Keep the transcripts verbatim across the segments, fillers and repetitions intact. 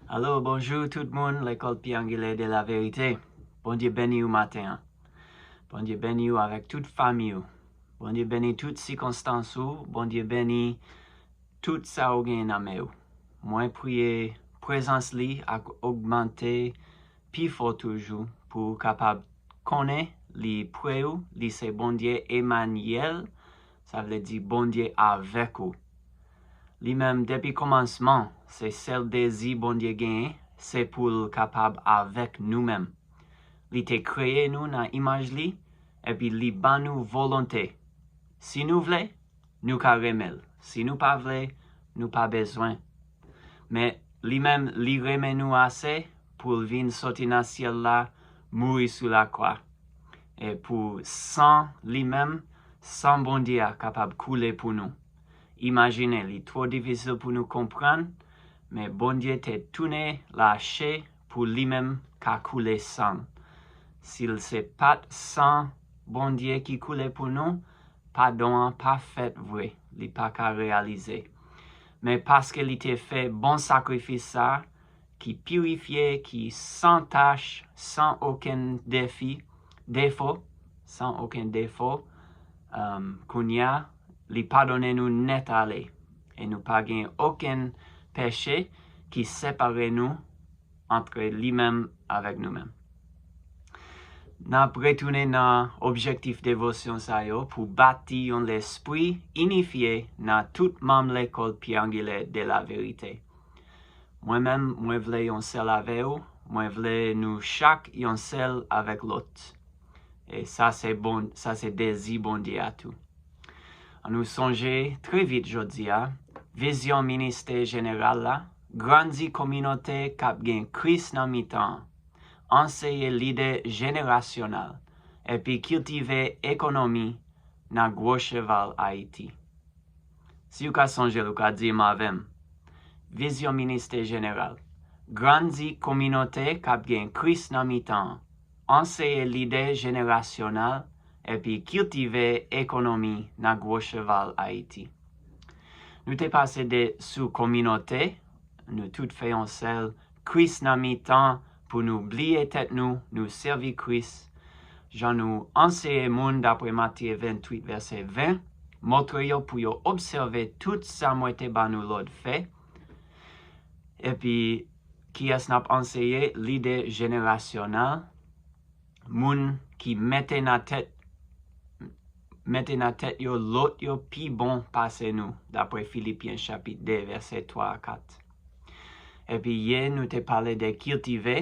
Alo, bonjou tout moun, lekòl Pyè Angilè de la Verite. Bondye beni w maten an. Bondye beni w avèk tout fanmi w. Bondye beni tout sikonstans ou. Bondye beni tout sa ou gen nan men w. Mwen priye prezans li ak ogmante pi fò toujou pou w kapab konnen li pre w, li se Bondye Emanyèl, sa vle di Bondye avèk ou. Li menm, depi kòmansman, se sèl dezi Bondye genyen, se pou l kapab avèk nou menm. Li te kreye nou nan imaj li, epi li ban nou volonte. Si nou vle, nou ka renmen l. Si nou pa vle, nou pa bezwen. Men li menm, li renmen nou ase pou l vin soti nan syèl la, mouri sou lakwa. E pou san li menm, san Bondye a kapab koule pou nou. Imajine, li twò difisil pou nou konprann, men Bondye te tounen lache pou li menm ka koule san l. Si l se pa t san Bondye ki koule pou nou, padon an pa fèt vre, li pa ka reyalize. Men paske li te fè bon sakrifis sa a, ki pirifye, ki san tach, san okenn defi, defo, san okenn defo, um, kounye a, li padone nou nèt ale. E nou pa gen okenn peche ki separe nou antre li menm avèk nou menm. N ap retounen nan objektif devosyon sa yo pou bati yon lespri inifye nan tout manm lekòl Pyè Angilè de la Verite. Mwen menm, mwen vle yon sèl avè w, mwen vle nou chak yon sèl avèk lòt. E sa se bon, sa se dezi Bondye a tou. An nou sonje trè vit jodi a, vizyon ministè jeneral la, grandi kominote k ap gen Kris nan mitan an, anseye lidè jenerasyonal, epi kiltive ekonomi nan gwo cheval Ayiti. Si w ka sonje l, ou ka di m avè m. Vizyon ministè jeneral, grandi kominote k ap gen Kris nan mitan an, anseye lidè jenerasyonal, epi kiltive ekonomi nan gwo cheval Ayiti. Nou te pase de sou kominote, nou tout fè yon sèl, Kris nan mitan, pou nou bliye tèt nou, nou sèvi Kris. Jan nou anseye moun dapre Matye venntuit vèsè ven, montre yo pou yo obsève tout sa mwen te ba nou lòd fè. Epi, kiyès n ap anseye? Lidè jenerasyonal, moun ki mete nan tèt, mete nan tèt yo lòt yo pi bon pase nou, dapre Filipyen chapit de, vèsè twa a kat. Epi yè, nou te pale de kiltive.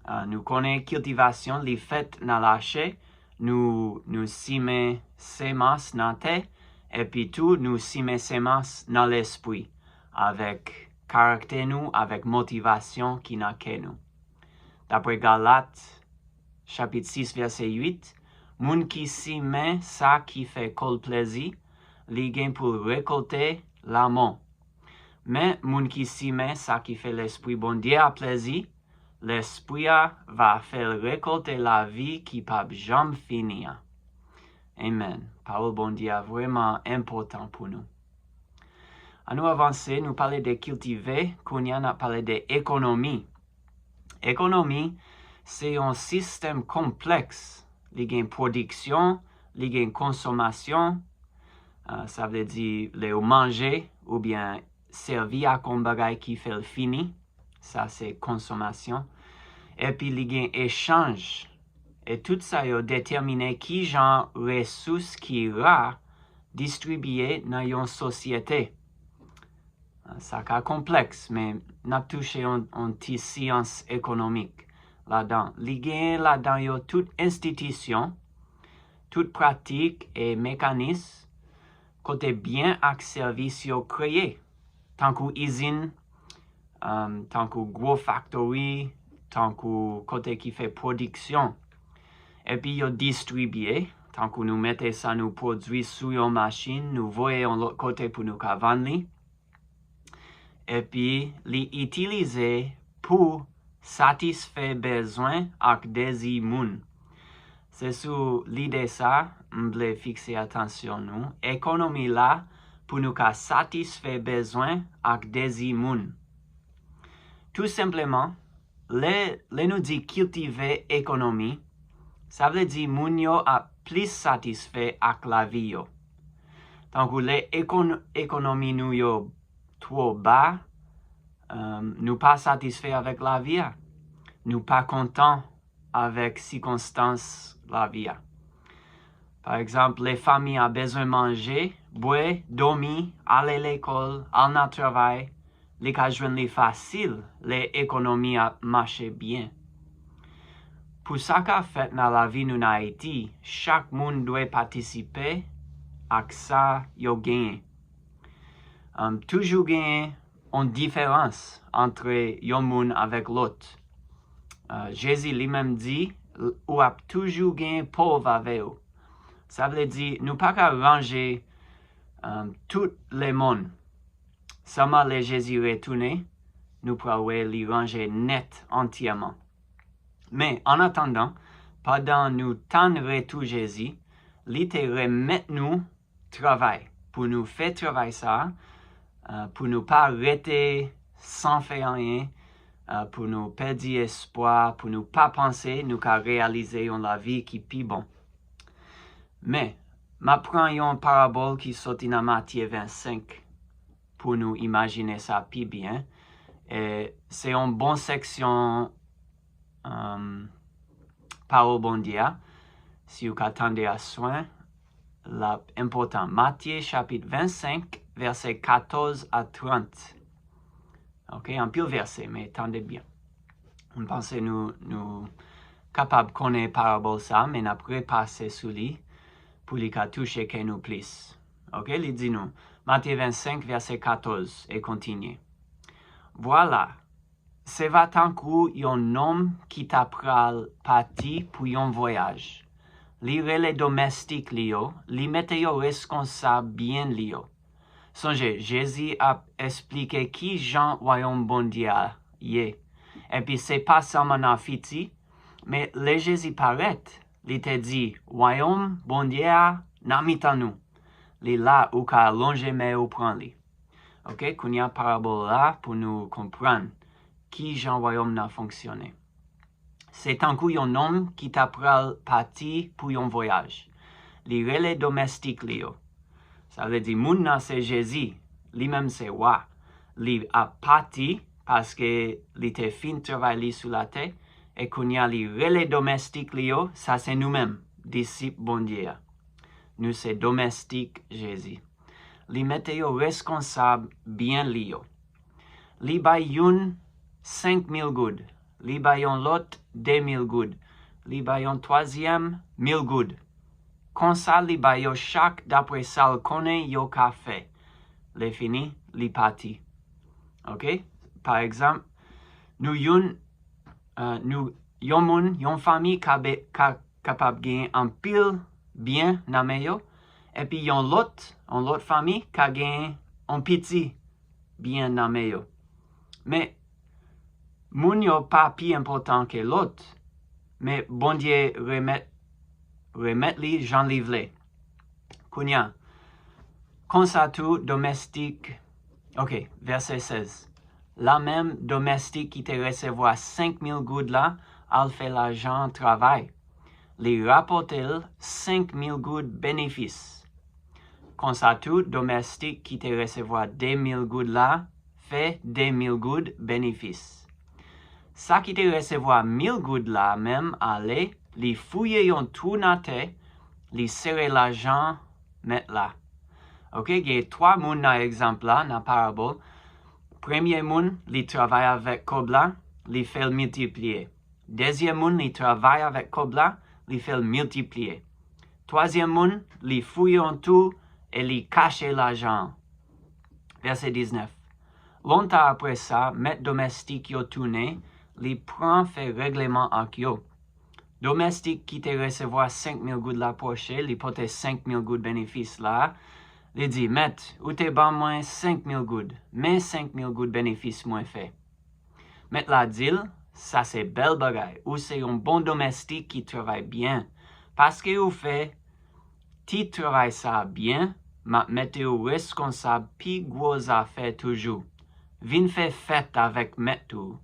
Ah, nou konnen kiltivasyon, li fèt nan lache. Nou, nou simen semans nan tè, epi tou nou simen semans nan lespri, avèk karaktè nou, avèk motivasyon ki nan kè nou. Dapre Galat, chapit sis, vèsè uit, moun ki simen sa ki fè kò l plezi, li gen pou l rekòlte lanmò. Men, moun ki simen sa ki fè Lespri Bondye a plezi, Lespri a va fè l rekòlte lavi ki p ap janm fini an. Amèn. Pawòl Bondye a vrèman enpòtan pou nou. An nou avanse, nou pale de kiltive, kounye a n ap pale de ekonomi. Ekonomi, se yon sistèm konplèks. Li gen pwodiksyon, li gen konsomasyon, ah, sa vle di lè yo manje oubyen sèvi ak yon bagay ki fè l fini, sa se konsomasyon. Epi li gen echanj. E tout sa yo detèmine kijan resous ki ra distribiye nan yon sosyete. Sa ka konplèks, men n ap touche yon, yon ti syans ekonomik ladan. Li genyen ladan yo tout enstitisyon, tout pratik e mekanis kote byen ak sèvis yo kreye, tankou izin, um, tankou gwo faktori, tankou kote ki fè pwodiksyon. Epi yo distribye, tankou nou mete sa nou pwodui sou yon machin, nou voye yon lòt kote pou nou ka vann li. Epi li itilize pou satisfè bezwen ak dezi moun. Se sou lide sa m vle fikse atansyon nou. Ekonomi la pou nou ka satisfè bezwen ak dezi moun. Tou senpleman, lè, lè nou di kiltive ekonomi, sa vle di moun yo ap plis satisfè ak lavi yo. Tankou lè ekon, ekonomi nou yo twò ba, um, nou pa satisfè avèk lavi a. Nou pa kontan avèk sikonstans lavi a. Pa egzanp, lè fanmi a bezwen manje, bwè, dòmi, ale lekòl, al nan travay, li ka jwenn li fasil lè ekonomi a mache byen. Pou sa ka fèt nan lavi nou nan Ayiti, chak moun dwe patisipe ak sa yo genyen. Um, toujou genyen yon diferans antre yon moun avèk lòt. Uh, Jezi li menm di, ou ap toujou genyen pòv avè w. Sa vle di, nou pa ka ranje um, tout lemonn. Sèlman lè Jezi retounen, nou pral wè li ranje nèt antyèman. Men, annatandan, pandan nou tann retou Jezi, li te remèt nou travay pou nou fè travay sa a, uh, pou nou pa rete san fè anyen, uh, pou nou pèdi espwa, pou nou pa panse nou ka reyalize yon lavi ki pi bon. Men, m ap pran yon parabòl ki soti nan Matye vennsenk pou nou imajine sa pi byen. E se yon bon seksyon um, pawòl Bondye a. Si w ka tande a swen, l ap enpòtan. Matye chapit vennsenk, vèsè katòz a trant. Ok, anpil vèsè, men tande byen. M panse nou, nou kapab konnen parabòl sa, men n ap repase sou li pou li ka touche kè nou plis. Ok, li di nou, Matye vennsenk, vèsè katòz, e kontinye. Vwala, se va tankou yon nonm ki ta pral pati pou yon vwayaj. Li rele domestik li yo, li mete yo reskonsab byen li yo. Sonje, Jezi ap esplike ki jan Wayòm Bondye a ye. Epi se pa sèlman nan fiti, men lè Jezi parèt, li te di, Wayòm Bondye a nan mitan nou. Li la, ou ka lonje men ou pran li. Ok, kounye a parabòl la pou nou konprann ki jan wayòm nan fonksyone. Se tankou yon nonm ki ta pral pati pou yon vwayaj. Li rele domestik li yo. Sa vle di moun nan se Jezi, li menm se wa. Li ap pati paske li te fin travay li sou latè, e kounye a li rele domestik li yo, sa se nou menm, disip Bondye a. Nou se domestik Jezi. Li mete yo reskonsab byen li yo. Li bay youn senk mil goud, li bay yon lòt de mil goud, li bay yon twazyèm mil goud. Konsa li bay yo chak dapre sa l konnen yo ka fè. Lè fini, li pati. Ok? Pa egzanp, nou youn, uh, nou, yon moun, yon fanmi ka, be, ka kapab gen anpil byen nan men yo, epi yon lòt, yon lòt fanmi ka gen yon piti byen nan men yo. Men, moun yo pa pi enpòtan ke lòt, men Bondye remèt, remèt li jan li vle. Kounye a, konsa tou domestik, ok, vèsè sèz. La menm, domestik ki te resevwa senk mil goud la al fè lajan travay. Li rapòte l senk mil goud benefis. Konsa tou, domestik ki te resevwa de mil goud la fè de mil goud benefis. Sa ki te resevwa mil goud la menm ale, li fouye yon twou nan tè, li sere lajan mèt la. Ok, gen twa moun nan egzanp la, nan parabòl. Premye moun, li travay avèk kòb la, li fè l miltipliye. Dezyèm moun, li travay avèk kòb la, li fè l miltipliye. Twazyèm moun, li fouye yon twou e li kache lajan an. Vèsè diznèf. Lontan apre sa, mèt domestik yo tounen, li pran fè règleman ak yo. Domestik ki te resevwa senk mil goud la pwoche, li pote senk mil goud benefis la. Li di, mèt, ou te ban mwen senk mil goud, men senk mil goud benefis mwen fè. Mèt la di l, sa se bèl bagay, ou se yon bon domestik ki travay byen. Paske ou fè ti travay sa a byen, m ap mete w reskonsab pi gwo zafè toujou. Vin fè fèt avèk Mèt ou.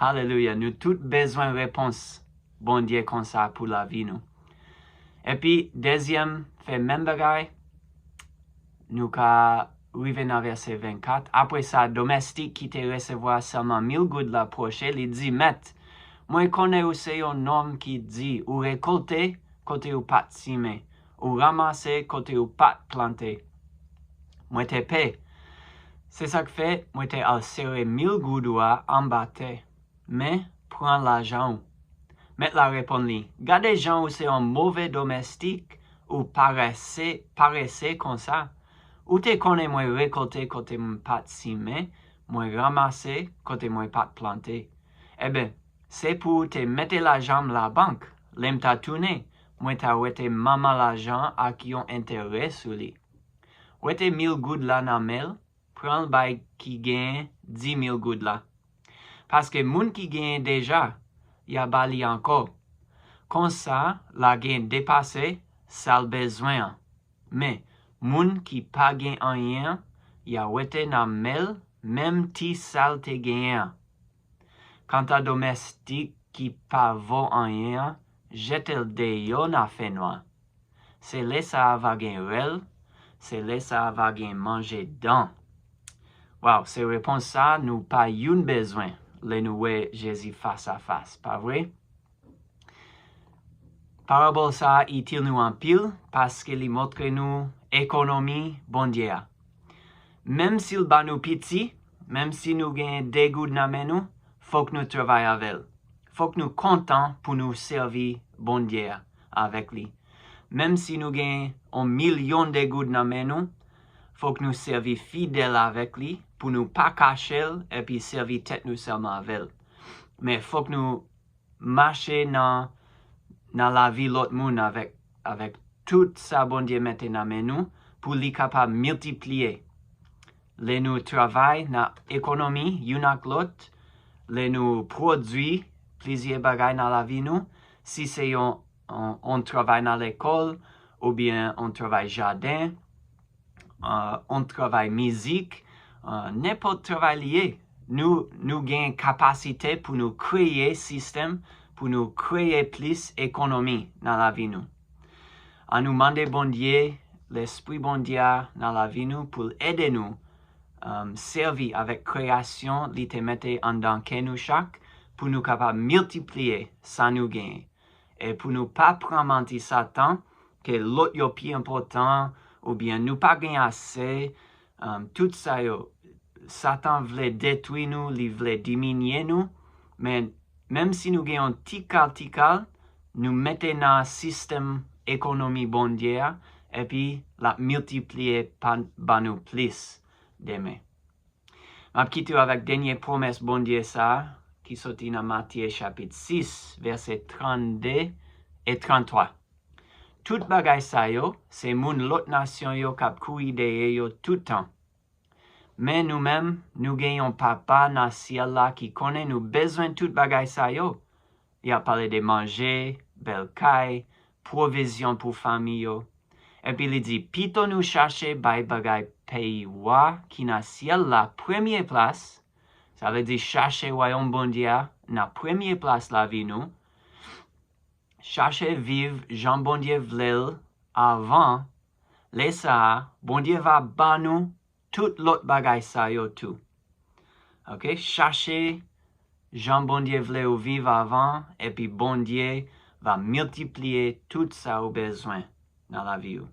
Alelouya, nou tout bezwen repons Bondye konsa pou lavi nou. Epi, dezyèm, fè menm bagay, nou ka rive nan vèsè vennkat. Apre sa, domèstik ki te resevwa sèlman mil goud la pwoche, li di, Mèt, mwen konnen ou se yon nonm ki di, ou rekolte kote ou pa t simen, ou ranmase kote ou pa t plante. Mwen te pè. Se sa k fè mwen te al sere mil goud ou a anba tè. Men, pran lajan ou. Mèt la reponn li, Gade jan ou se yon move domèstik, ou parese, parese konsa. Ou te konnen mwen rekolte kote mwen pa t simen, mwen ranmase kote mwen pa t plante. Eben, se pou ou te mete lajan m labank, lè m ta tounen, mwen ta wete manman lajan ak yon enterè sou li. Wete mil goud la nan men l, pran l bay ki genyen di mil goud la. Paske moun ki genyen deja, y a ba li ankò. Konsa, l a gen depase sa l bezwen an. Men, moun ki pa gen anyen an, y a wete nan men l menm ti sa l te genyen an. Kanta domèstik ki pa vo anyen an, jete l deyò nan fènwa. Se lè sa a va gen rèl, se lè sa a va gen manje dan. Waw, se repons sa a nou pa youn bezwen lè nou wè Jezi fas a fas, pa vre? Parabòl sa a itil nou anpil paske li montre nou ekonomi Bondye a. Menm si l ba nou piti, menm si nou gen de goud nan men nou, fòk nou travay avè l. Fòk nou kontan pou nou sèvi Bondye a avèk li. Menm si nou gen yon milyon de goud nan men nou, fòk nou sèvi fidèl avèk li pou nou pa kache l epi sèvi tèt nou sèlman avè l. Men fòk nou mache nan, nan lavi lòt moun avèk, avèk tout sa Bondye mete nan men nou pou li kapab miltipliye. Lè nou travay nan ekonomi youn ak lòt, lè nou pwodui plizyè bagay nan lavi nou, si se yon, yon, yon travay nan lekòl, oubyen yon travay jaden, uh, yon travay mizik, uh, nenpòt travay li ye, nou, nou gen kapasite pou nou kreye sistèm, pou nou kreye plis ekonomi nan lavi nou. An nou mande Bondye, Lespri Bondye a nan lavi nou pou l ede nou um, sèvi avèk kreyasyon li te mete anndan kè nou chak pou nou kapab miltipliye sa nou genyen. E pou nou pa pran manti Satan ke lòt yo pi enpòtan oubyen nou pa gen ase, um, tout sa yo, Satan vle detwi nou, li vle diminye nou, men menm si nou gen yon ti kal, ti kal, nou mete nan sistèm ekonomi Bondye a, epi l ap miltipliye pa, ban nou plis demen. M ap kite w avèk dènye pwomès Bondye sa a, ki soti nan Matye chapit sis, vèsè trannde e tranntwa. Tout bagay sa yo, se moun lòt nasyon yo k ap kouri dèyè yo tout tan. Men nou menm, nou gen yon Papa nan syèl la ki konnen nou bezwen tout bagay sa yo. Y ap pale de manje, bèl kay, pwovizyon pou fanmi yo. Epi li di, pito nou chache bay bagay peyi Wa ki nan syèl la premye plas, sa vle di chache wayòm Bondye a nan premye plas lavi nou, chache viv jan Bondye vle l avan, lè sa a, Bondye va ba nou tout lòt bagay sa yo tou. Ok? Chache jan Bondye vle ou viv avan, epi Bondye va miltipliye tout sa ou bezwen nan lavi ou.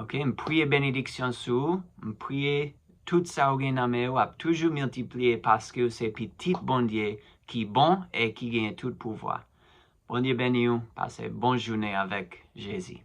Ok? M priye benediksyon sou ou, m priye tout sa ou gen nan men ou ap toujou miltipliye paske ou se pitit Bondye ki bon e ki gen tout pouvwa. Bondye beni w, pase bon jounen avèk Jezi.